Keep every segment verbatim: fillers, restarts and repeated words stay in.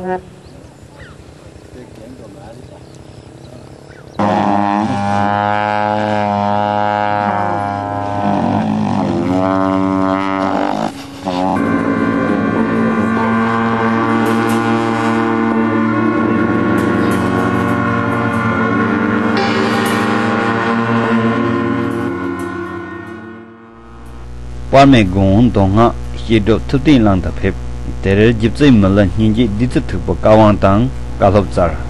པར་མའི་དགོན་མདོ་སྔགས་བཤད་སྒྲུབ་ཐུབ་བསྟན་གླིང་དུ་ཕེབས། དེར་རྗེ་བཙུན་མི་ལ་སྙན་བརྒྱུད་བདུད་རྩི་ཐུག་པའི་བཀའ་དབང་དང་བཀའ་སློབ་སྩལ།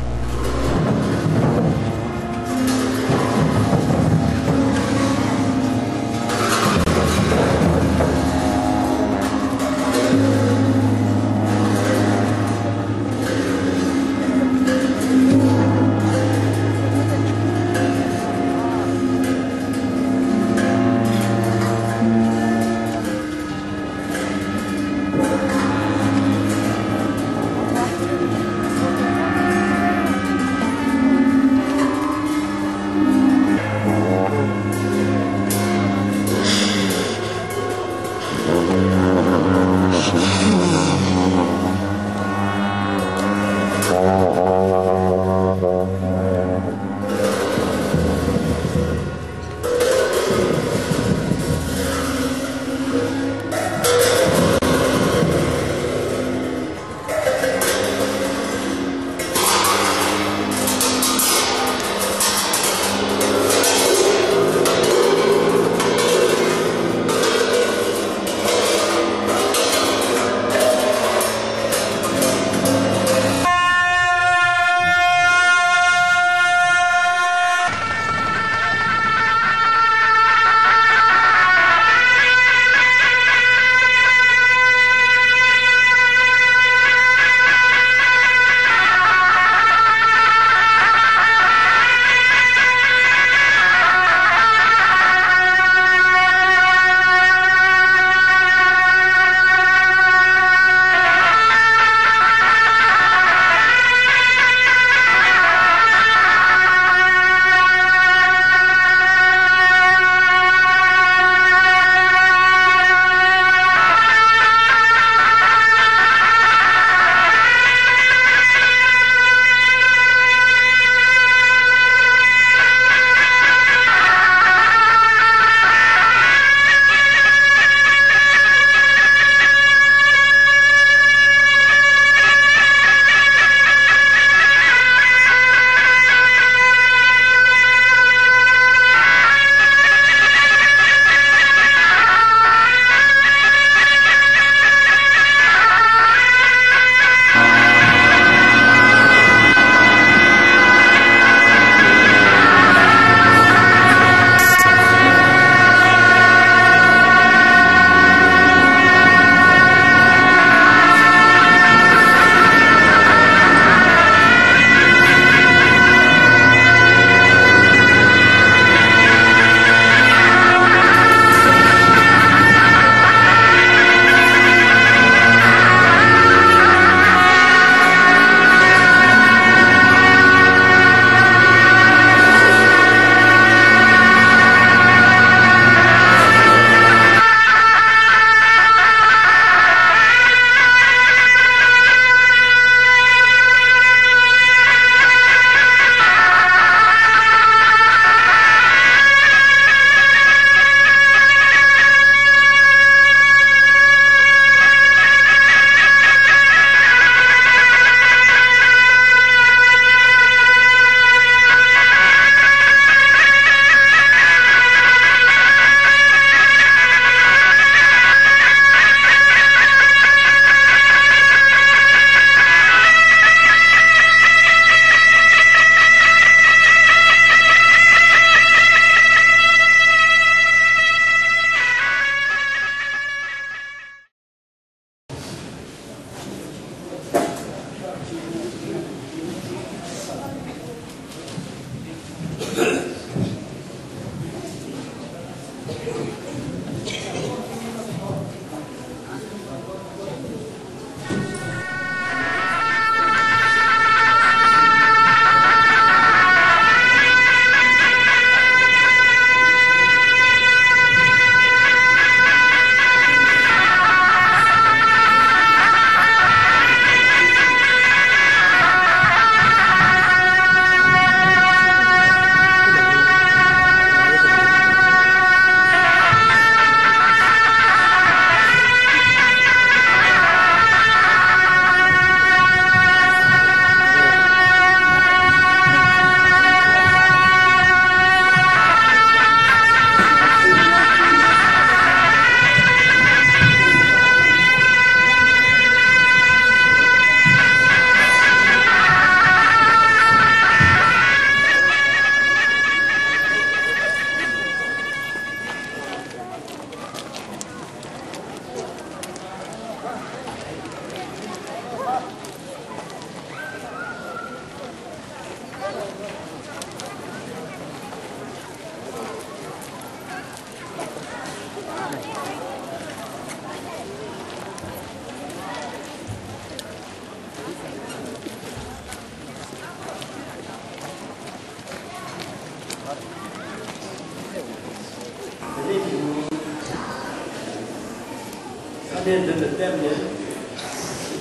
གནས་འདི་ལ་བརྟེན་ནས་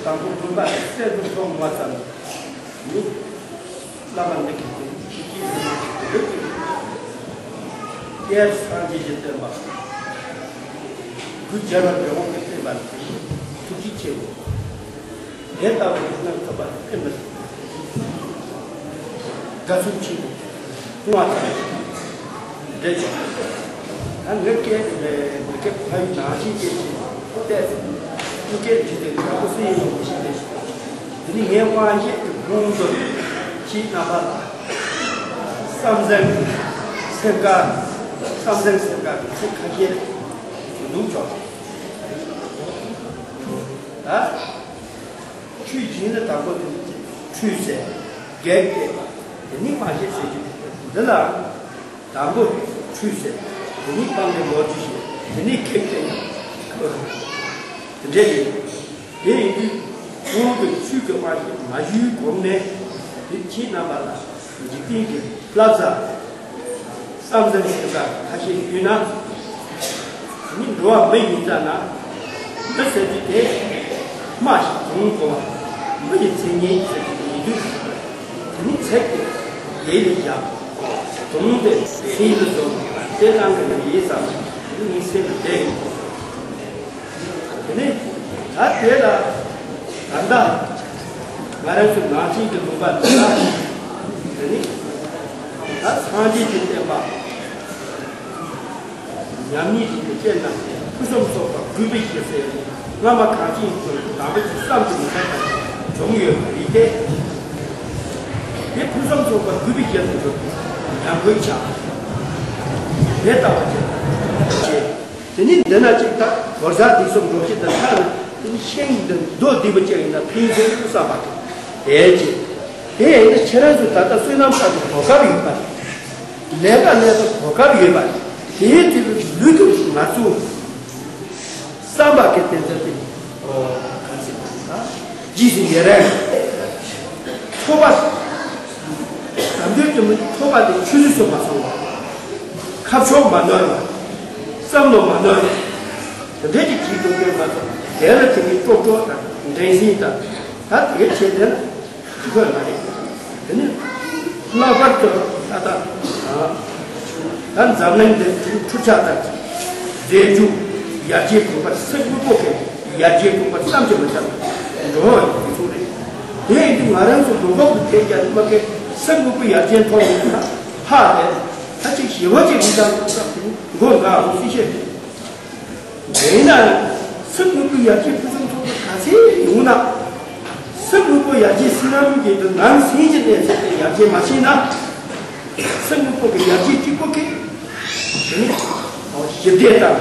དང་པོ་སྒྲུབ་པ་གསལ་དུ་སོང་བ་ཙམ་ནི། བླ་མ་འདི་གིས་ཀྱང་ཅི་ཅི་ཡོད་ཀྱི། ཀྱེ་སངས་རྒྱས་ཀྱི་བསྟན་པ། སྒོས་རྒྱལ་བ་འབྲི་གུང་གི་བསྟན་པ་འདི་ཐུགས་རྗེ་ཆེ། དེ་ལྟ་བུའི་སྣང་ཚུལ་པ་ཨེ་མི་དགའ་བསུ་ཆེན་པོ་གཏོང་བ་དང་འབྲེལ་ཞིང་། ད་ངའི་སྐད་དེ་ལས་མི་སྐད་ཕ་ཡུལ་ནང་བཞིན་སྐད་ཅིག་བལྟས་སོང་། སྐད་ཇི་ལྟར་འདྲ་པོ་སུ་ཡིན་ཡང་མི་ཤེས་པས། དེ་ནི་ངའི་དབང་ཤེད་ཀྱི་དཔུང་དུ་ཁྱེད་རྣམ་པ་ལ་བསམ་གཟིགས་སེམས་དགའ། བསམ་གཟིགས་སེམས་དགའ་གི་ཚིག་ཁ་ཤས་འདུག་ཆོག་ད། ཆོས་སྦྱིན་ལ་དང་པོ་དེ་ནི་ཁྲུས་ཟེར། བགེགས་བསྐྲད་པ། དེ་ནི་དབང་ཤེད་ཟེར་རྒྱུ་འདི་ལ། དང་པོ་ཁྲུས་ཟེར། དེ་ནི་སྤང་བའི་ལོ་རྒྱུས་ཤེས། དེ་ནི་བགེགས་བསྐྲད་ཡང་། དེ་འདྲ་ཡིན། དེ་ཡིན་དུས་གོང་དུ་ཆོས་ཀྱི་དབང་ཤེད་མ་ཞུས་གོང་ནས་དེ་ཁྱེད་རྣམ་པ་ལ་འཇིག་རྟེན་གྱི་བསླབ་བྱ། བསམ་གཟིགས་ཟེར་བ་ཁ་ཤས་ཡོད་ན། མི་འགྲོ་བ་མི་ཡིན་ཙང་ན། མི་ཟེར་རྒྱུ་དེ། སྨྲ་ཞིང་དོན་གོ་བ། མི་ཡི་མཚན་ཉིད་ཟེར་རྒྱུ་དེ་ཡིན་དུས། དེ་ནི་ཚིག་དེ་ཡིད་ལ་བཞག་དོན་དེ་སེམས་ལ་བཟུང་། དེ་རང་གི་ལ་ཡིད་བསམ། དེ་ནི་སེམས་ལ་བསྡད་ཡོད། དེ་ནས་ད་དེ་ལ་ད་ལྟ་ང་རང་ཚོའི་ནང་ཆེན་གྱི་ལུང་པ་འདི་ལ། དེ་ནི་ད་སངས་རྒྱས་ཀྱི་བསྟན་པ་ཉམས་ཉེས་ཀྱི་རྐྱེན་དང་ཕུན་སུམ་ཚོགས་པ་རྒུད་པའི་གེགས་སེལ་ནི་སྔ་མ་གང་ཅིའི་དོན་དུ་དམ་པའི་ཚུལ་བསམ་གྱིས་མི་ཁྱབ་པ་བྱུང་ཡོད་པ་རེད་དེ། དེ་ཕུན་སུམ་ཚོགས་པ་རྒུད་པའི་གེགས་སུ་འགྲོ་བའི་ཉམས་རྒུད་ཆགས། དེ་ལྟ་བ་བྱེད། དེ་ནི་འདི་ན་གཅིག་དང་གོར་ཟ་སྡིག་གསུམ་འགྲོ་བྱེད་དང་ཐ་ན་དེ་ནི་ཤིང་འདི་མདོ་སྡིག་པ་ཅན་ཡིན་ན་ཕན་ཚུན་བསམ་པ་དེ་བྱེད། དེ་ཡིན་ན་ཁྱེད་རང་ཚོ་ད་ལྟ་བསོད་ནམས་བསགས་པའི་གོ་སྐབས་ཡོད་པ་རེད། ལས་ཀ་ལས་པའི་གོ་སྐབས་ཡོད་པ་རེད། དེའི་དུས་ལུས་དུ་ང་ཚོ་བསམ་པ་གི་བསྟན་ཚད་དེ་གང་ཟེར་ན་ཇི་སྲིད་ཡེ་རང་ཐོབ་པ། དམ་དོན་དུ་མི་ཐོབ་པ་དེ་ཆུད་ཟོས་སུ་མ་སོང་བ། ཁ་ཕྱོགས་མ་ནོར་བ། བསམ་བློ་མ་ནོར་བ། དེ་འདྲའི་གི་ཇི་ལྟར་སྐྱོན་མ་སོང་། དེ་ལ་དེ་ནི་ཀྲོག་ཀྲོག་དང་འགྲན་ཟིང་དང་། ད་དེ་བྱས་དེ་ལ་དགོས་མ་རེད། དེ་ནི་ལྷག་པར་དུ་ད་ལྟ་ད་འཛམ་གླིང་འདི་འཕྲུལ་ཆས་དང་རྫས་འགྱུར་ཡར་རྒྱས་གོང་འཕེལ་སེམས་དངོས་པོ་གི་ཡར་རྒྱས་གོང་འཕེལ་བསམ་གྱིས་མི་ཁྱབ་པ་འགྲོ་བ་ཡོད་ཚུལ་རེད། དེ་ཡིན་དུས་ང་རང་ཚོ་ལུང་པ་བུ་དེ་རྒྱ་མ་གི་སེམས་དངོས་པོ་ཡར་རྒྱས་མཐོང་ཡོང་ན་ཧ་ལས་ད་ཅིག་ཞི་བ་ཅིག་མི་འདང་མགོ་འགག་འོང་སྲིད་ཤེས། དེས་ན་སེམས་དངོས་པོའི་ཡར་རྒྱས་ཕུན་སུམ་ཚོགས་པ་ག་ཚད་ཡོང་ན། སེམས་དངོས་པོ་ཡར་རྒྱས་སུ་རང་གི་དུ་ནང་སེམས་ཀྱི་གནས་ཚད་དེ་ཡར་རྒྱས་མ་ཕྱིན་ན། སེམས་དངོས་པོ་གི་ཡར་རྒྱས་གཅིག་པོ་གིས་དེ་ནི་ཞི་བདེ་དང་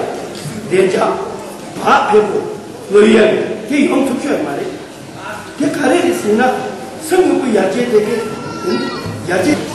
བདེ་འཇགས་བག་ཕེབས་པོ་ལོ་ཡ་དེ་ཡོང་ཐུབ་ཆོག་མ་རེད། དེ་ག་རེ་རེད་ཟེར་ན། སེམས་དངོས་པོ་ཡར་རྒྱས་དེ་གའི་ཡར་རྒྱས།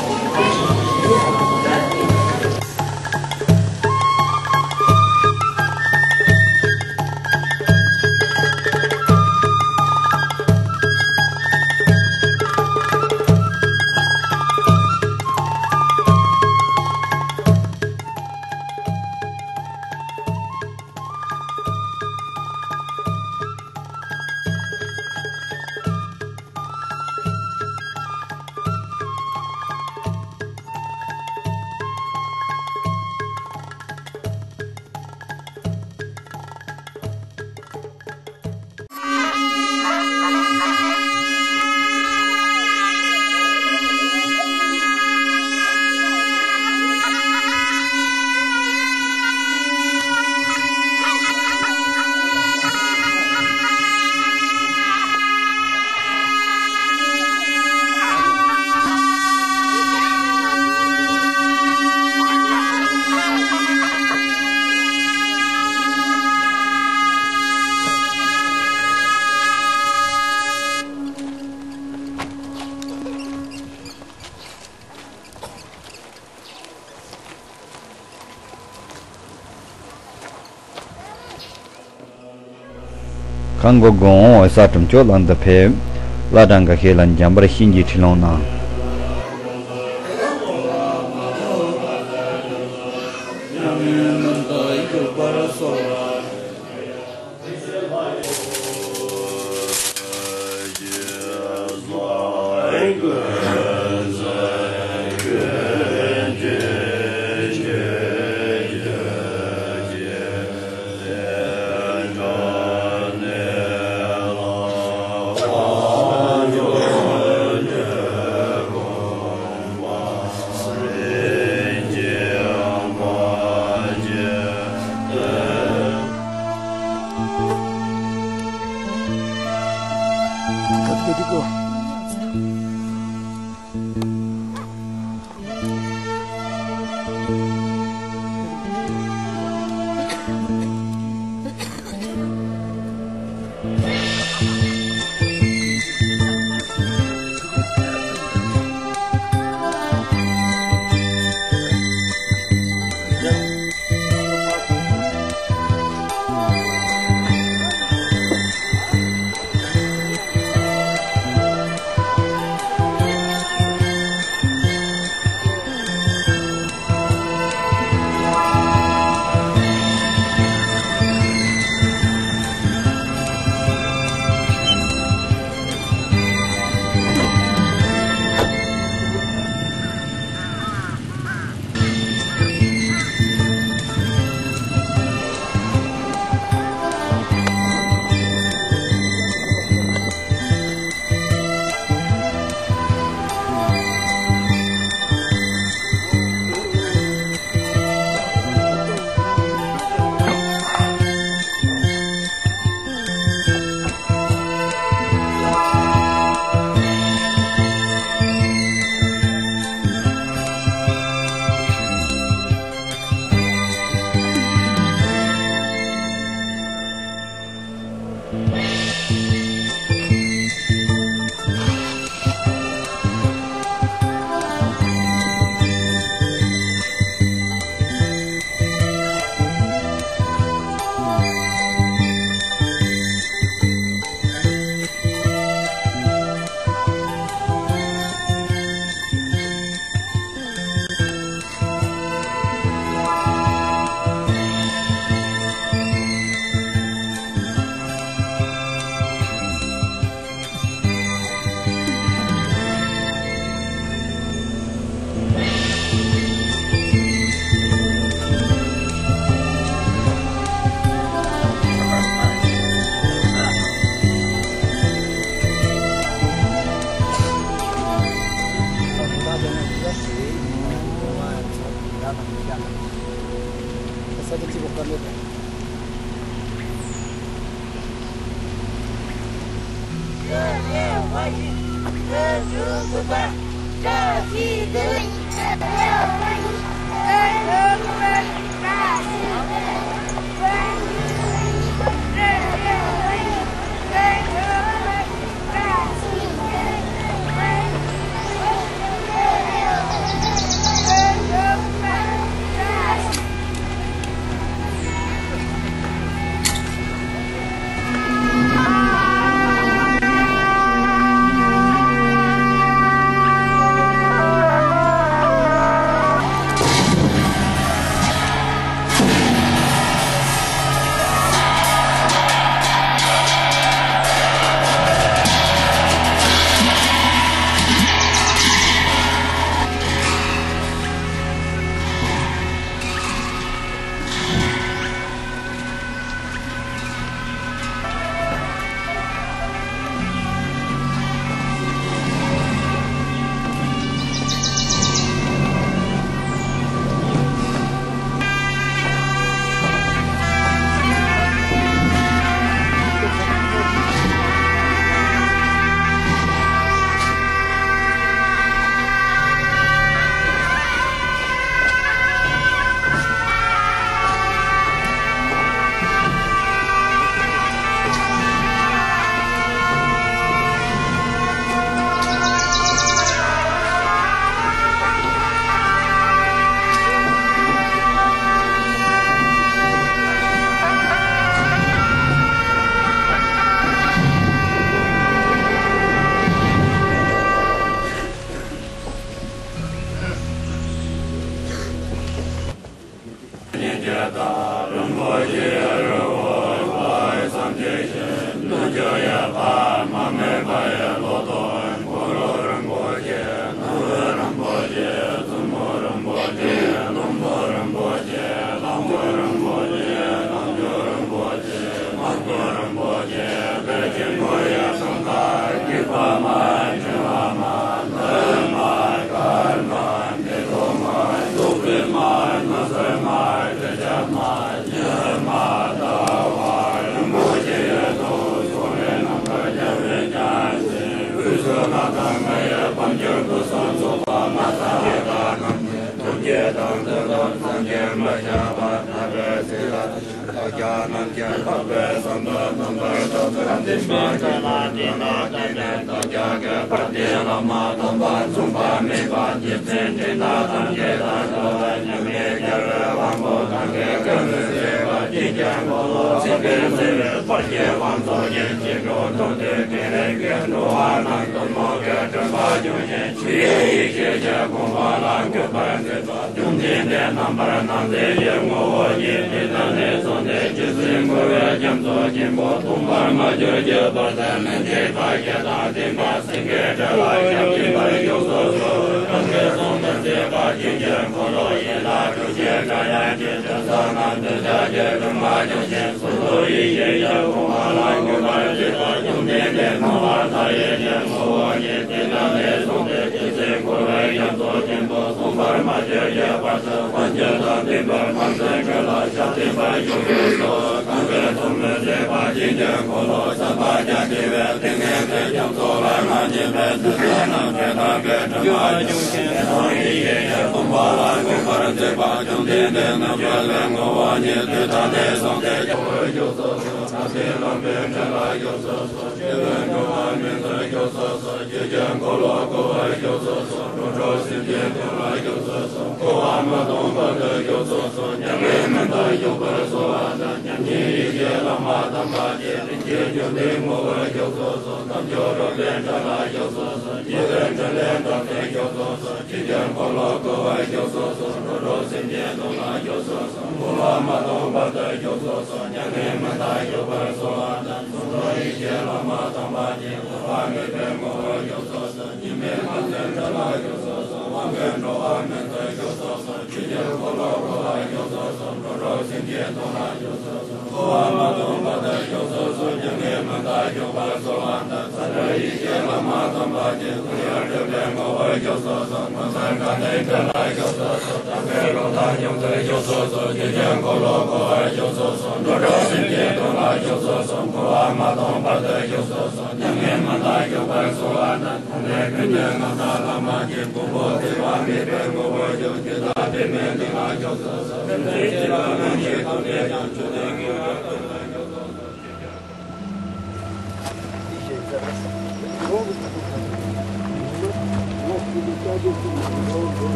གང་གི་དགོངས་འོ་ས་གྲུབ་མཆོག་ལག་འདི་ཕེབས། བླ་བྲང་གི་ཤེལ་ལ་འཇམ་པར་བྱིན་གྱིས་ཁྲིད་ལོང་གནང་།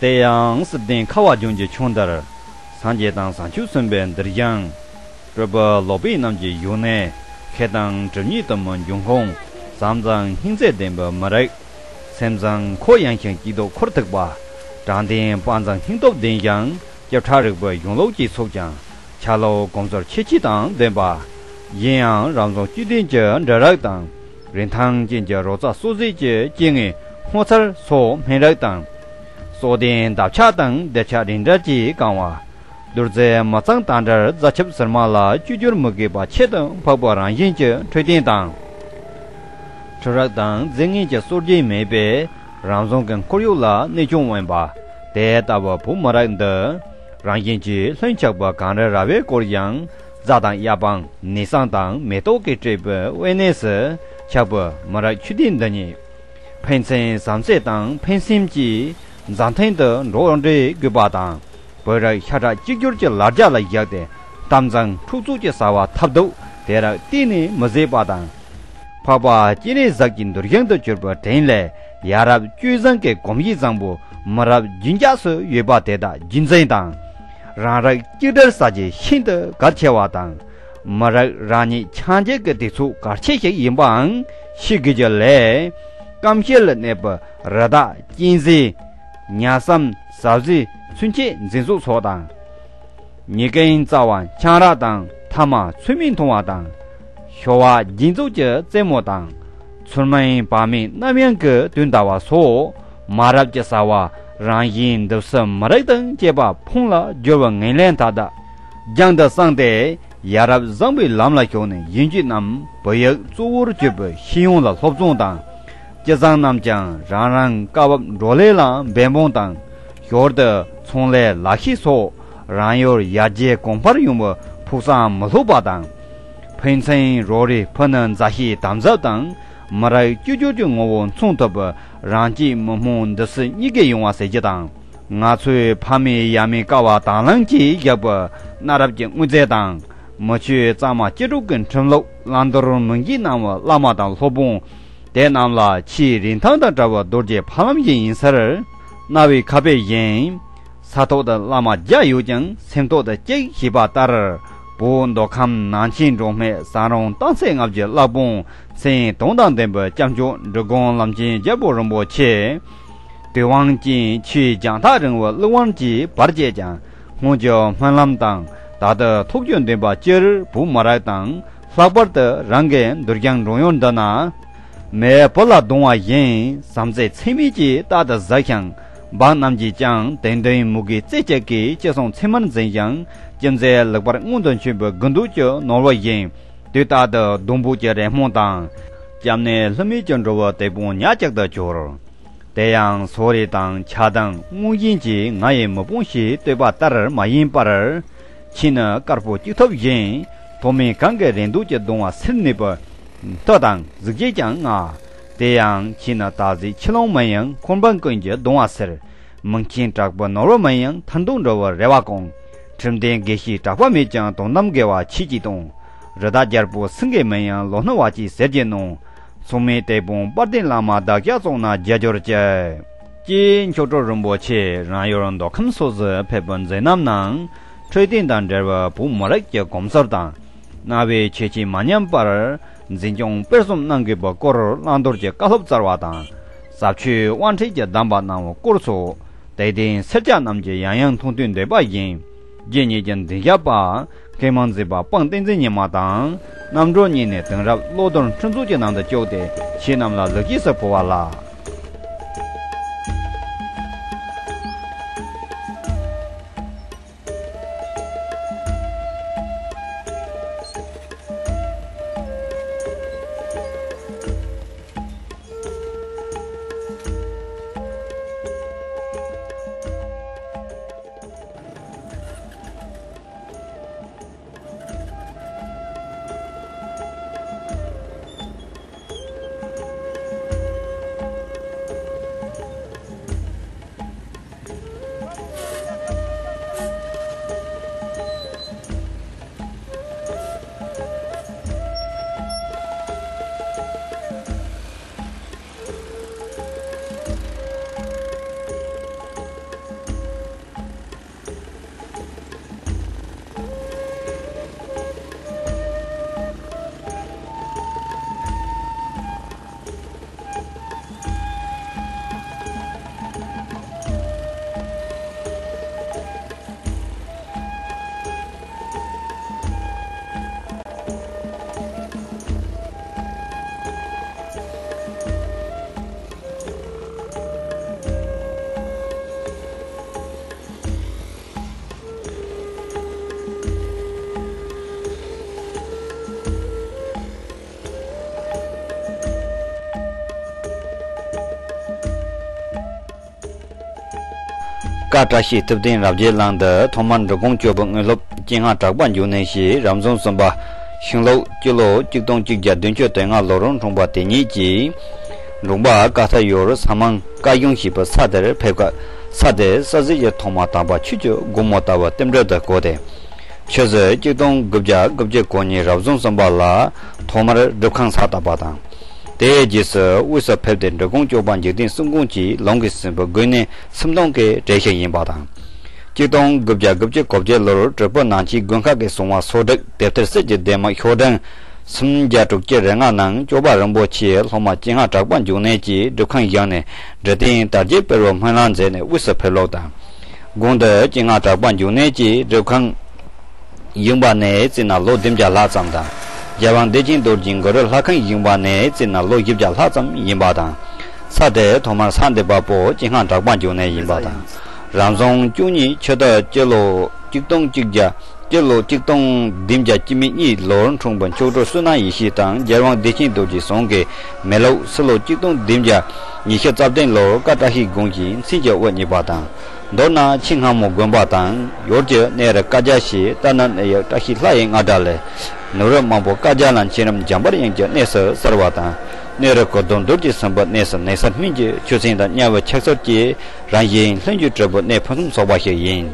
དེ་ཡང་སྲིད་ལྡན་ཁ་བ་ལྗོངས་ཀྱི་ཆོས་དར། སངས་རྒྱས་དང་བྱང་ཆུབ་སེམས་དཔའི་འདུལ་ཞིང་། སྤྲུལ་པ་ལོག་པའི་རྣམས་ཀྱི་བཞུགས་གནས། མཁས་དང་གྲུབ་བརྙེས་གཏུམ་མོའི་འབྱུང་ཁུངས། བྱམས་དང་སྙིང་རྗེ་ལྡན་པའི་མི་རིགས། སེམས་བཟང་ཁོག་ཡངས་ཤིང་སྐྱིད་སྡུག་ཁུར་ཐུབ་པ། དྲང་བདེན་དཔའ་མཛངས་སྙིང་སྟོབས་ལྡན་ཞིང་། སྐྱེ་ཕྲ་རིག་པའི་གཞུང་ལུགས་ཀྱི་ཚོགས་ཀྱང་། ཆ་ལུགས་གོམས་སྲོལ་ཁྱད་ཆོས་དང་ལྡན་པ། གཞན་ཡང་རབ་བྱུང་བཅུ་བདུན་གྱི་འབྲི་རིགས་དང་། རིན་ཐང་ཅན་གྱི་རོལ་རྩ་སྲོལ་འཛིན་གྱི་སྐྱེ་དངོས་སྔོ་ཚལ་སོགས་སྨན་རིགས་དང་། སྲོག་ལྡན་འདབ་ཆགས་དང་སྡེར་ཆ་རིགས་འདྲ་བཅས་གང་བ། བདུད་རྩི་མ་ཚང་དང་འདྲར་རྩ་ཆབ་ཟེར་མ་ལ་བཅོས་བསྒྱུར་མི་དགོས་པ་ཆེད་དུ་འཕགས་པ་རང་བཞིན་གྱི་འཕྲོད་བསྟེན་དང་། འཕྲུལ་རིག་དང་རྫས་ངན་གྱི་སྲོལ་རྒྱུན་མེད་པས་རང་བྱུང་གི་ཁོར་ཡུག་ལ་གནོད་སྐྱོན་དབེན་པ། དེ་ལྟ་བུ་བོད་མི་རིགས་འདི་རང་བཞིན་གྱིས་ལྷུན་ཆགས་པ་གངས་རི་ར་བས་བསྐོར་ཡང་རྫ་དང་གཡའ་སྤང་ནས་བཟང་དང་མེ་ཏོག་གིས་སྤྲས་པའི་དབེན་གནས་སུ་ཆགས་པའི་མི་རིགས་ཆོས་ལྡན་འདི་ཉིད། ཕན་ཚུན་བསམ་ཤེས་དང་ཕན་སེམས་ཀྱིས་མཛའ་མཐུན་དུ་འགྲོགས་འདྲེས་དགོས་པ་དང་། བོད་རིགས་ཤ་ཁྲག་གཅིག་གྱུར་གྱི་ལ་རྒྱ་ལ་བཞག་སྟེ་དམ་གཙང་འཁྲུག་རྩོད་ཀྱི་བྱ་བ་ཐབས་སྡུག་དེ་རིགས་གཏན་ནས་མི་བཟོད་པ་དང་། འཕགས་པ་སྤྱན་རས་གཟིགས་ཀྱི་འདུལ་ཞིང་དུ་གྱུར་པའི་དྲིན་ལས་ཡ་རབས་སྤྱོད་བཟང་གི་གོམས་གཤིས་བཟང་པོ་མི་རབས་རྒྱུན་འཇགས་སུ་ཡོད་པ་དེ་དག་རྒྱུན་འཛིན་དང་། རང་རིགས་གཅིག་སྒྲིལ་ཟེར་རྒྱུ་ཤིན་ཏུ་གལ་ཆེ་བ་དང་། མི་རིགས་རང་ཉིད་ཆགས་འཇིག་གི་དུས་ཚོད་གལ་ཆེ་ཞིག་ཡིན་པའང་ཤེས་དགོས་རྒྱུ་ལས། སྐམ་ཤེད་ལ་གནས་པའི་རི་དྭགས་གཅན་གཟན། ཉ་སྲམ། ཟ་ཟི། ཚུན་ཆད་འཛིན་བཟུང་སོགས་དང་། ཉེས་ཀྱི་རྩ་བ་ཆང་རག་དང་ཐ་མག་ཚོད་མེད་འཐུང་བ་དང་། ཤོ་བ་རྒྱན་རྫོགས་ཀྱི་རྩེད་མོ་དང་། ཚུལ་མིན་བག་མེད་རྣམ་གཡེང་གི་དུས་འདའ་བ་སོགས་མ་རབས་ཀྱི་བྱ་བ་རང་གཞན་འདི་སྲིད་མི་རིགས་དང་བཅས་པ་ཕུང་ལ་སྦྱོར་བའི་ངན་ལན་མཐའ་དག་རྒྱང་དུ་བསྲིངས་ཏེ། ཡ་རབས་བཟང་པོའི་ལམ་ལ་ཞུགས་ནས་གཞོན་སྐྱེས་རྣམས་བོད་ཡིག་གཙོ་བོར་གྱུར་པའི་ཤེས་ཡོན་ལ་སློབ་སྦྱོང་དང་། སྐྱེས་ཚང་རྣམས་ཀྱང་རང་རང་སྐབས་བབ་བགྲོ་གླེང་ལ་འབད་འབུངས་དང་། ཞོར་དུ་ཚོང་ལས་ལག་ཤེས་སོགས་རང་ཡུལ་ཡར་རྒྱས་གོང་འཕེལ་ཡོང་བའི་ཕུགས་བསམ་མི་ལྷོད་པ་དང་། ཕན་ཚུན་རོགས་རེས་ཕུ་ནུ་མཛའ་བཤེས་དམ་ཟབ་དང་མི་རབས་གཅིག་གྱུར་གྱི་ངོ་བོ་མཚོན་ཐུབ་པའི་རང་གཅེས་མི་སྨོན་འདི་སྲིད་གཉིས་ཀའི་ཡོང་བ་ཟེར་རྒྱུ་དང་། ང་ཚོའི་ཕ་མེས་ཡ་མེས་ཀ་བ་དང་བླངས་ཀྱིས་བཞག་པའི་གནའ་རབས་ཀྱི་དངོས་རྫས་དང་། མི་ཆོས་གཙང་མ་སྤྱི་སྒྲོག་གི་ཁྲིམས་ལུགས་བླང་དོར་མི་འགྱུར་གནང་བའི་བླ་མ་དང་སློབ་དཔོན། དེ་རྣམས་ལ་ཆེས་རིན་ཐང་དང་བྲལ་བའི་རྡོ་རྗེ་ཕ་ལམ་ཞིག་ཡིན་ཟེར། རྣ་བའི་ཁ་དཔེ་བཞིན། ས་ཐོག་ཏུ་བླ་མ་བརྒྱ་ཡོད་ཀྱང་སེམས་ཐོག་ཏུ་གཅིག་ཞེས་པ་ལྟར། བོད་མདོ་ཁམས་ནང་ཆེན་འབྲོག་སྨད་ཟམ་རོང་སྟག་རྩེ་ལྔ་བརྒྱའི་བླ་དཔོན་སེང་གདོང་དང་ལྡན་པའི་སྐྱབས་མཆོག་འབྲི་གུང་བླ་ཆེན་རྒྱལ་པོ་རིན་པོ་ཆེ། དུས་དབང་ཅན་ཆོས་རྒྱང་ཐག་རིང་བའི་གླེགས་བམ་གྱི་བར་བཅད་ཀྱང་སྔོན་གྱི་སྨོན་ལམ་དང་ད་ལྟ་ཐུགས་ཀྱི་འདུན་པ་སྤྱིར་བོད་མི་རིགས་དང་ལྷག་པར་དུ་རང་གི་འདུལ་ཞིང་འགྲོ་ཡུལ་འདི་ན། མེས་བུ་ལ་གདུང་བ་བཞིན་བསམ་རྩེ་ཚད་མེད་ཀྱིས་རྟག་ཏུ་གཟིགས་ཤིང་འབངས་རྣམས་ཀྱིས་ཀྱང་དད་འདུན་མོས་གུས་རྩེ་གཅིག་གིས་ཅི་གསུང་ཚད་མར་འཛིན་ཞིང་ཅི་མཛད་ལེགས་པར་མངོན་དུ་འཕྱོད་པའི་དགུ་འདོད་ཀྱི་ནོར་བུ་བཞིན་དུས་རྟག་ཏུ་སྡོང་པོ་གི་རི་མོ་དང་། སྐྱབས་གནས་ལྷུ་མེད་ཀྱི་འགྲོ་བའི་དེད་དཔོན་ཉག་གཅིག་ཏུ་གྱུར། དེ་ཡང་སོ་རེ་དང་ཆགས་སྡང་དངོས་གཞན་གྱིས་ང་ཡི་མི་ཕོངས་ཞེས་བསྟོད་པ་ལྟར་མ་ཡིན་པར། ཁྱེད་ནི་དཀར་པོ་གཅིག་ཐོབ་བཞིན་ཐོག་མའི་གང་གི་རེ་འདོད་ཀྱི་གདུང་བ་སེལ་ནུས་པའི་མཐུ་དང་གཟི་བརྗིད་ཀྱང་མངའ། དེ་ཡང་ཁྱེད་ནི་ད་གཟོད་ཆུ་ཀླུང་མིན་ཡང་འཁོར་འབངས་ཀུན་གྱི་གདུང་བ་སེལ། མིང་ཆེན་དྲག་པོའི་ནོར་བུ་མིན་ཡང་མཐར་ཐུག་འགྲོ་བའི་རེ་བ་སྐོང་། ཁྲིམས་ལྡན་དགེ་བཤེས་གྲགས་པ་མེད་ཀྱང་དོན་དམ་དགེ་བ་ཆེས་ཀྱིས་གཏོང་། རི་དྭགས་རྒྱལ་པོ་སེང་གེ་མིན་ཡང་ལོ་ནི་བ་ཅིག་ཟེར་གྱི་ནོ། མཚུངས་མེད་དེད་དཔོན་དཔལ་ལྡན་བླ་མ་བདག་ཅག་སོང་ན་རྒྱལ་འབྱོར་གྱི། ཀྱེ་མཆོག་སྤྲུལ་རིན་པོ་ཆེ་རང་ཡུལ་མདོ་ཁམས་སོགས་སུ་ཕེབས་པའི་མཛད་རྣམ་ནང་འཕྲོད་བསྟེན་དང་འབྲེལ་བའི་བོད་མི་རིགས་ཀྱི་གོམས་སྲོལ་དང་། གནའ་བོའི་ཆོས་བྱེད་མ་ཉམས་པར་འཛིན་སྐྱོང་སྤེལ་གསུམ་གནང་དགོས་པའི་སྐོར་བླང་དོར་གྱི་བཀའ་སློབ་སྩལ་བ་དང་། ཟབ་ཆོས་དབང་ཁྲིད་ཀྱི་གདམས་པ་གནང་བའི་སྐོར་སོགས་དད་ལྡན་སེར་སྐྱ་རྣམས་ཀྱིས་ཡང་ཡང་མཐོང་ཐོས་འདོད་པ་བཞིན། རྗེ་ཉིད་ཀྱི་འཛིན་བཞག་པ། མཁས་མང་མཛད་པ་དཔང་བསྟན་འཛིན་ཉི་མ་དང་། རྣམ་གྲོལ་གཉིས་ནས་དེང་རབས་བློ་ལྡན་ཁྲིམས་རྩོད་ཀྱི་ནང་དུ་བཅུག་སྟེ་ཁྱེད་རྣམས་ལ་ལེགས་སྐྱེས་སུ་ཕུལ་བ་ལགས། བཀའ་བཀྲ་ཤིས་ཐུབ་བསྟན་རབ་རྒྱས་གླིང་དུ་ཐོག་མར་འབྲི་གུང་སྐྱོབ་པའི་དངོས་སློབ་སྤྱན་སྔ་གྲགས་པ་འབྱུང་གནས་ཞེས་རབ་བྱུང་གསུམ་པ་ཤིང་ལོ་སྤྱི་ལོ་གཅིག་སྟོང་གཅིག་བརྒྱ་བདུན་ཅུ་དོན་ལྔ་ལོར་འཁྲུངས་པ་དེ་ཉིད་ཀྱིས། འབྲོང་པ་ཀ་ཐ་ཡོར་ས་མང་བཀའ་གཞུང་ཞེས་པའི་ས་དེར་ཕེབས་སྐབས་ས་དེ་ས་གཟིགས་ཀྱི་ཐོག་མ་དམ་པ་ཆོས་ཀྱི་སྒོ་མོ་ལྟ་བུ་རྟེན་འབྲེལ་དུ་གོ་སྟེ། ཆུ་ཚོད་གཅིག་སྟོང་དགུ་བརྒྱ་དགུ་བཅུ་གོ་གཉིས་རབ་བྱུང་གསུམ་པ་ལ་ཐོག་མར་སྒྲུབ་ཁང་གསར་བཏབ་པ་དང་། དེའི་རྗེས་སུ་དབུས་སུ་ཕེབས་ཏེ་འབྲི་གུང་སྐྱོབ་པ་འཇིག་རྟེན་གསུམ་མགོན་གྱི་ལུང་གི་ཟིན་བུ་དགུ་ནས་སུམ་སྟོང་གི་གྲས་ཤིག་ཡིན་པ་དང་། གཅིག་སྟོང་དགུ་བརྒྱ་དགུ་བཅུ་གོ་བརྒྱད་ལོར་གྲུབ་པ་ནང་ཆེན་དགོན་ཁག་གི་གསང་བ་སོ་དྲུག་དེབ་ཐེར་གསེར་གྱི་ལྡེབས་མ་ཤོག་གྲངས་སུམ་བརྒྱ་དྲུག་ཅུ་རེ་ལྔ་ནང་སྐྱོབ་པ་རིན་པོ་ཆེའི་སློབ་མ་སྤྱན་སྔ་གྲགས་པ་འབྱུང་གནས་ཀྱིས་སྒྲུབ་ཁང་བཞེངས་ནས་འབྲི་ཏིང་དར་རྒྱས་འཕེལ་བའི་སྨོན་ལམ་མཛད་ནས་དབུས་སུ་ཕེབས་ལུགས་དང་། དགུང་དུ་སྤྱན་སྔ་གྲགས་པ་འབྱུང་གནས་ཀྱིས་སྒྲུབ་ཁང་བཞེངས་པ་ནས་བརྩིས་ན་ལོ་བདུན་བརྒྱ་ལྷག་ཙམ་དང་། རྒྱལ་དབང་བདེ་ཆེན་རྡོ་རྗེའི་གུ་རུ་ལྷ་ཁང་བཞེངས་པ་ནས་བརྩིས་ན་ལོ་བཞི་བརྒྱ་ལྷག་ཙམ་ཡིན་པ་དང་། ས་དེར་ཐོག་མར་ས་འདེབས་པ་པོ་སྤྱན་སྔ་གྲགས་པ་འབྱུང་གནས་ཡིན་པ་དང་། རབ་བྱུང་བཅུ་གཉིས་ཆུ་སྟག་སྤྱི་ལོ་གཅིག་སྟོང་གཅིག་བརྒྱ་སྤྱི་ལོ་གཅིག་སྟོང་བདུན་བརྒྱ་བཅུ་མེད་གཉིས་ལོར་འཁྲུངས་པའི་མཆོག་སྤྲུལ་བསོད་ནམས་ཡེ་ཤེས་དང་རྒྱལ་དབང་བདེ་ཆེན་རྡོ་རྗེ་ཟུང་གི་མེ་ལོག་སྤྱི་ལོ་གཅིག་སྟོང་བདུན་བརྒྱ་ཉི་ཤུ་རྩ་བདུན་ལོར་བཀའ་བཀྲ་ཤིས་དགོན་གྱི་མཚན་གྱི་དབུ་བརྙེས་པ་དང་། མདོར་ན་ཆེས་སྔ་མོ་དགོན་པ་དང་ཡུལ་གྱི་གནས་རི་བཀའ་རྒྱ་ཞེས་ལྟ་ན་གནས་ཡུལ་བཀྲ་ཤིས་ལྷ་ཡི་རྔ་སྒྲ་ལས། ནོར་བུ་མང་པོ་བཀའ་རྒྱ་ལ་མཁྱེན་རབ་འཇམ་དཔལ་དབྱངས་ཀྱི་གནས་སུ་གསལ་བ་དང་། གནས་རི་གུར་གདོང་རྡོར་གྱི་ཟིན་བུ་གནས་སུ་ནེ་སར་སྨན་གྱི་ཆུ་ཚན་དང་དམྱལ་བའི་ཆགས་ཚུལ་གྱི་རང་བཞིན་ལྷུན་གྱིས་གྲུབ་པའི་གནས་ཕུན་སུམ་ཚོགས་པ་ཞིག་ཡིན།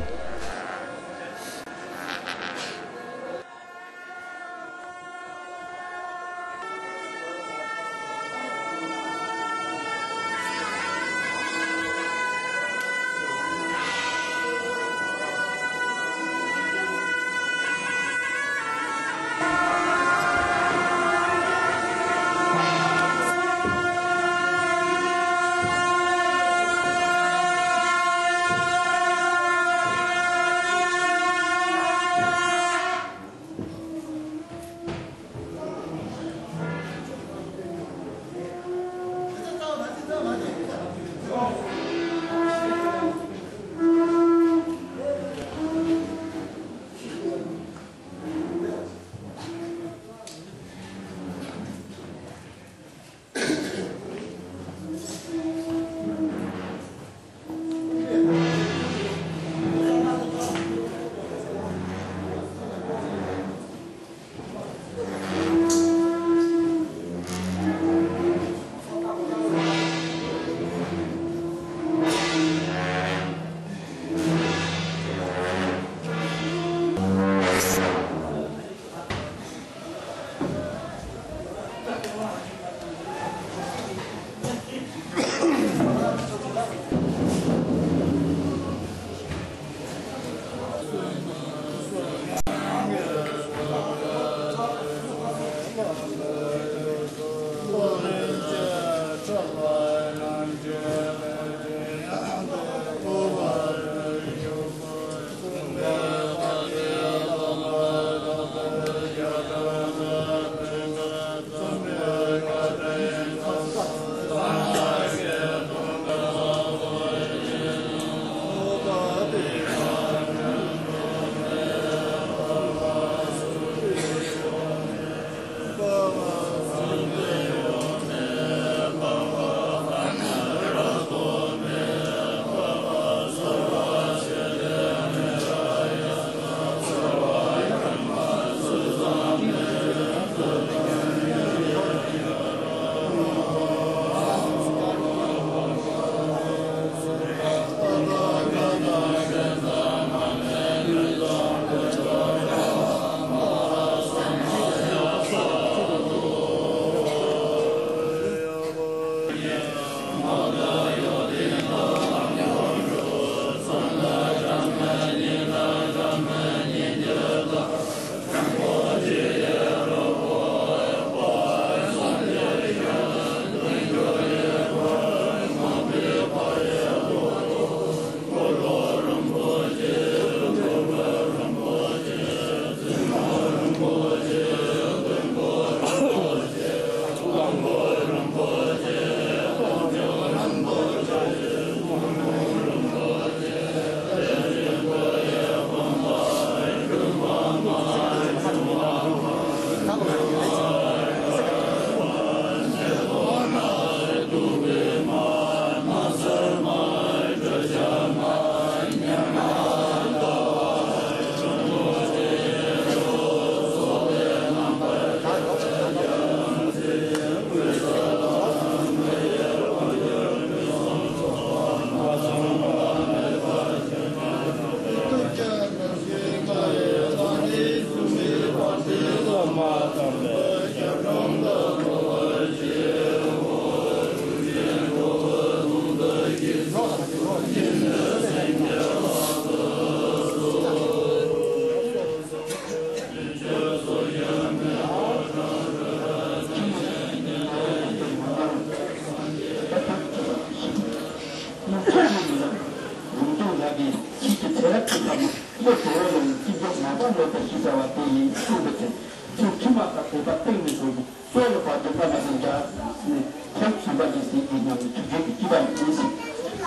ལུང་སྟོན་ལགས་ཀྱིས་ཁྱེད་ཀྱི་ཚེ་རབས་ཀྱི་བསམ་བློ་བློ་གྲོས་ལ་ཡང་ཅི་འཇོག་མ་པ་ལོག་པ་ཞིག་བྱ་བ་དེ་ཡིན་གསུངས་པ་དེ། ཚེ་ཕྱི་མ་དང་བོད་པ་སྟེང་ནས་བཟུང་སྟེ་སྲོག་ལ་བར་དུ་བླ་མ་དང་འདྲ་ནས་ཐེག་ཆེན་པ་ཞིག་ཟིན་གྱི་ཉམས་ཀྱི་ཐུགས་རྗེ་གི་སྤྱི་པ་ཡིན་ཞིང་།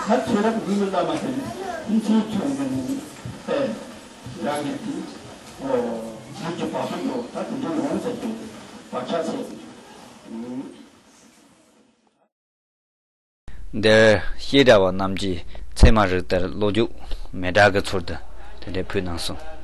ད་ཚེ་རབས་འདི་ནི་བླ་མ་དང་ཕྱིན་ཆད་མཚོན་གྱི་ནི་ཨེ་རང་གི་དེ་ཨོ་ཡིད་ཀྱི་བག་ཕེབས་ཡོད། ད་དེ་འདྲ་ཡོང་ཚེ་དེ་བག་ཆགས་ཚེ། འདིར་བཤད་གྲྭ་བ་རྣམས་ཀྱིས་ཚད་མ་རིགས་གཏེར་ཀློག་རྒྱུགས་མེ་སྲེག་གི་ཚུལ་དུ་དེ་འདྲ་ཕུལ་གནང་སོང་།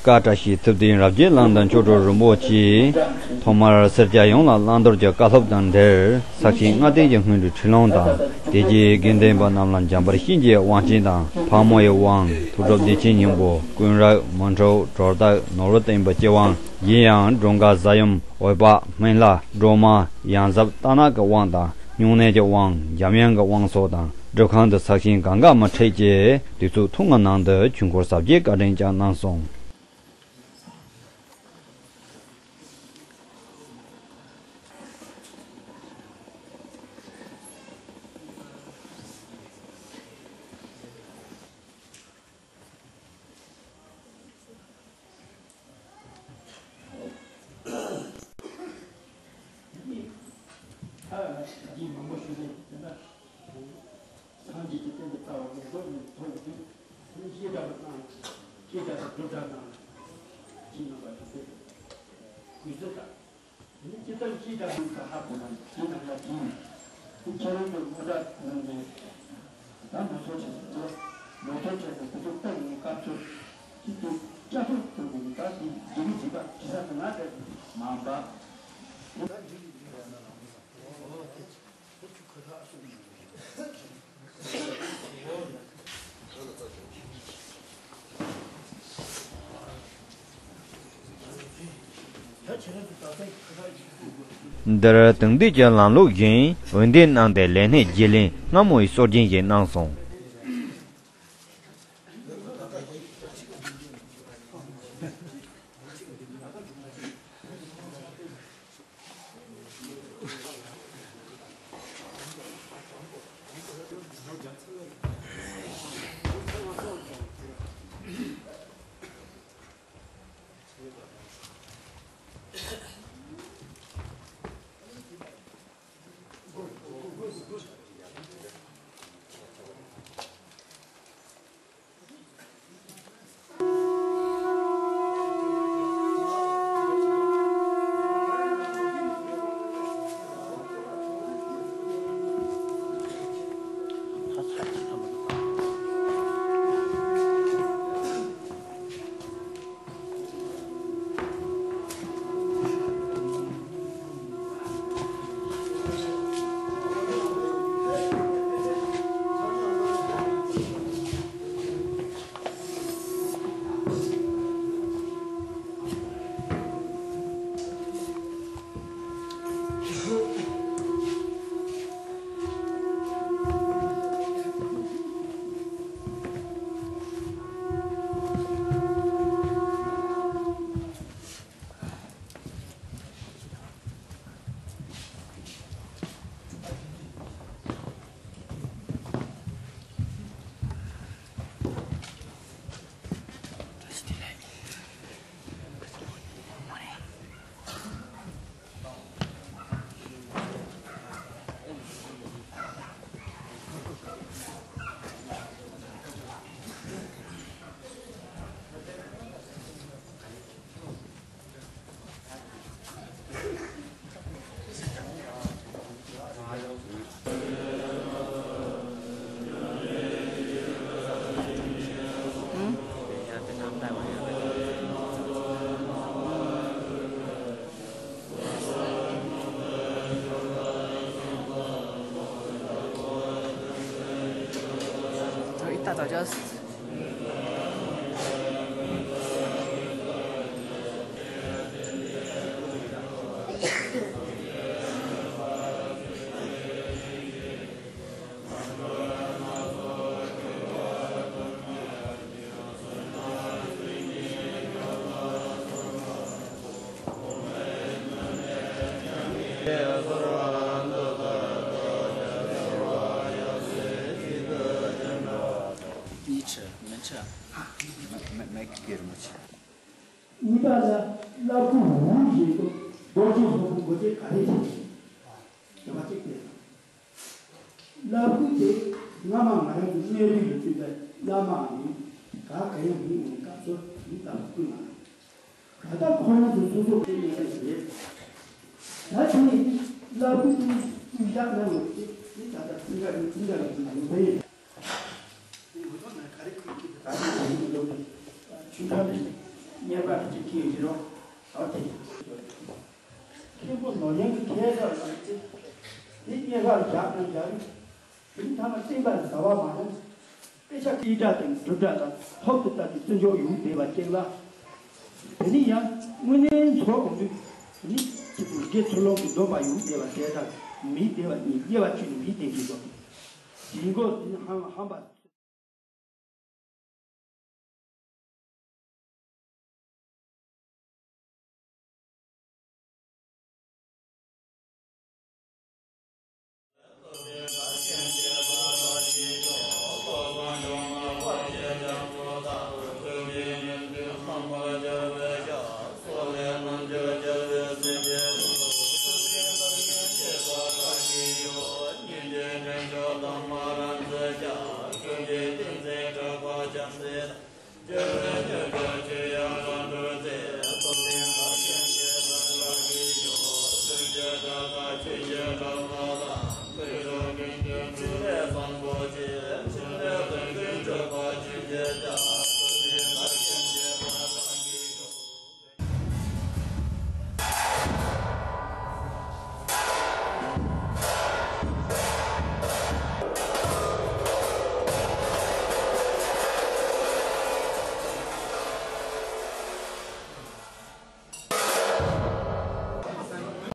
བཀའ་བཀྲ་ཤིས་ཐུབ་བསྟན་རབ་རྒྱས་གླིང་དུ་མཆོག་སྤྲུལ་རིན་པོ་ཆེས་ཐོག་མར་སེར་སྐྱ་ཡོངས་ལ་བླང་དོར་གྱི་བཀའ་སློབ་དང་འབྲེལ་ས་ཆེན་ལྔ་ལྡན་གྱི་སྔོན་འགྲོའི་ཁྲིད་ལུང་དང་། དེ་རྗེས་དགེ་འདུན་པ་རྣམས་ལ་འཇམ་དཔལ་གཤིན་རྗེའི་དབང་བྱིན་དང་ཕག་མོའི་དབང་། ཐུགས་སྒྲུབ་བདེ་ཆེན་སྙིང་པོ། ཀུན་རིག་མུན་འཁྲུགས་སྒྲོ་བཏགས་ནོར་བུ་བསྟན་པའི་སྤྱི་དབང་། གཞན་ཡང་འགྲོ་འགག་ས་ཡོམ་འོད་དཔག་སྨན་བླ་སྒྲོལ་མ་ཡང་ཟབ་རྟ་ནག་གི་དབང་དང་། སྨྱུང་གནས་ཀྱི་དབང་། འཇམ་དབྱངས་ཀྱི་དབང་སོགས་དང་སྒྲུབ་ཁང་དུ་ས་ཆེན་གང་ག་མ་འཁྲིད་ཅེས་དུས་ཚོད་ཐུང་ངུ་ནང་དུ་ཆོས་འཁོར་ཟབ་རྒྱས་བཀའ་དྲིན་བསྐྱངས་གནང་སོང་། སངས་རྒྱས་ཀྱི་བསྟན་པའི་རྩ་བ་ནས་རྫོགས་ནས་ཐོག་ཏུ་ཤེས་བྱ་དང་ཤེས་བྱ་དང་སྒྲུབ་བྱ་དང་ཤེས་རྣམ་པ་ཐུབ་པའི་གུས་བརྩི་དང་། དེ་ནི་ཅི་ལྟར་ཤེས་བྱ་དང་ཧ་གོ་བ་ཤེས་རྣམ་པ་དེ་ཡིན། དེ་ཁྱེད་རང་གི་དངོས་གྲུབ་ནང་ནས་ འདིར་དེང་དུས་ཀྱི་ལམ་ལུགས་བཞིན་འོས་འདེམས་གནང་སྟེ་ལས་སྣེ་བརྗེ་ལེན་སྔ་མོ་ཡི་སྲོལ་རྒྱུན་ཞིག་གནང་སོང་། གཉིས་ཆ་མི་ཆ། མ་མ་མ་ཀི་ཀེར་མ་ཆ། གཉིས་པ་ལ་བླ་སྤུ་འུ་བཞིན་དུ་རྡོ་རྗེ་སློབ་དཔོན་སྒོ་འབྱེད་ག་རེ་བྱེད་ཀྱི་རེད། དྲི་བ་གཅིག་དེ་རེད། བླ་སྤུ་དེ་སྔ་མ་ང་རང་ཚོ་གནས་ལུགས་ལ་བརྩིས་པའི་བླ་མ་ཡིན། ག་ག་ཡང་མིན་ཡིན་སྐབས་སུ་མི་ལྟ་བུ་ཀུན་ང་རང་། ད་ལྟ་ཁོ་རང་ཚོ་སོ་སོ་སྐད་ངན་པ་ཞིག་རེད། ད་དེ་ནི་བླ་སྤུ་དེ་སྤུས་བཞག་གནང་བ་དེ་ནི་ད་ལྟ་ཀུན་དགའ་རིན་ཀུན་དགའ་རིན་པོ་ཆེ་ཡིན་པས། ངོ་ཐོག་ན་ག་རེ་ཁུལ་གྱི་ད་ལྟ་ཡིན་འདུག་ཆུང་ཁ་མི་གཉེར་པ་གཅིག་གིས་ཡིན་རོགས་ཨ་དེ། མཁན་པོ་ནོར་ཡན་གྱི་ཁས་ལེན་ལ་ཅི། དེ་གཉེར་པར་བཞག་ན་བཞག་རིགས། དེ་ནི་ཐ་མ་བསྟན་པ་ཟ་བ་མ་ཡིན། དཔེ་ཆ་སྤྲིན་བྲལ་དང་སྒྲུབ་བྲལ་དང་ཐོབ་ཏུ་བཏབ་པའི་བརྩི་འཇོག་ཡོང་བསྡད་པ་ཅན་ལ། དེ་ནི་ཡང་དངོས་གནས་འཚོ་དགོས་དུས་དེ་ནི་ཁྱེད་ཚོ་དགེ་ཚུལ་སློང་གི་སྡོམ་པ་ཡོང་བསྡད་པ་དེ་དང་མི་བདེ་བ་གཉིས་དབྱེ་བ་བཅུ་ནི་མི་བདེ་གི་འཇོག་དེ་འགོ་དེ་ནི་ཧང་ཧང་པ།